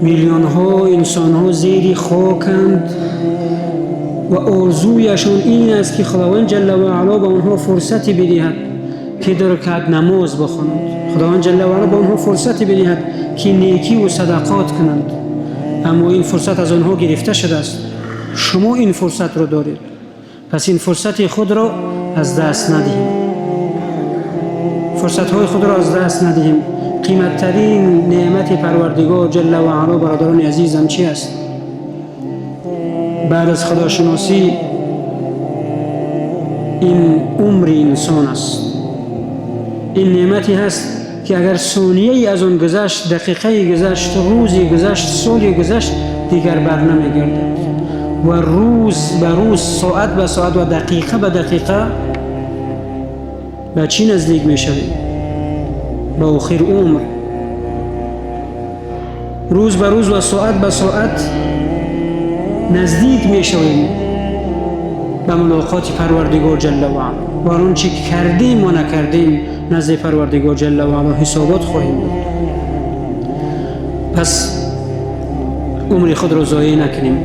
Миллионҳо инсонҳо зери хоканд ва орзуяшон ин аст, ки Худованд ҷалла ва аъло ба онҳо фурсате бидиҳад, ки ду ракъат намоз бихонанд. Худованд ҷалла ва аъло ба онҳо фурсате бидиҳад, ки некӣ ва садақот кунанд. Аммо ин фурсат аз онҳо гирифта шудааст. Шумо ин фурсатро доред. Пас ин фурсати худро аз даст надиҳем. Фурсатҳои худро аз даст надиҳем. Қиматтарин неъмати Парвардигор ҷалла ва аъло, бародарони азизам, чӣ аст? Баъд аз худошиносӣ ин умри инсон аст. Ин неъмате ҳаст, ки агар сонияе аз он гузашт, дақиқае гузашт, рӯзе гузашт, соле гузашт, дигар бар намегардад. Ва рӯз ба рӯз, соат ба соат ва дақиқа ба дақиқа ба чӣ наздик мешавем? Ба охир умр. Рӯз ба рӯз ва соат ба соат наздик мешавем ба мулоқоти Парвардигор ҷалла ва аъло. Ва он чӣ кардем ва накардем, назди Парвардигор ҷалла ва аъло ҳисобот хоҳем дод. Пас умри худро зоеъ накунем.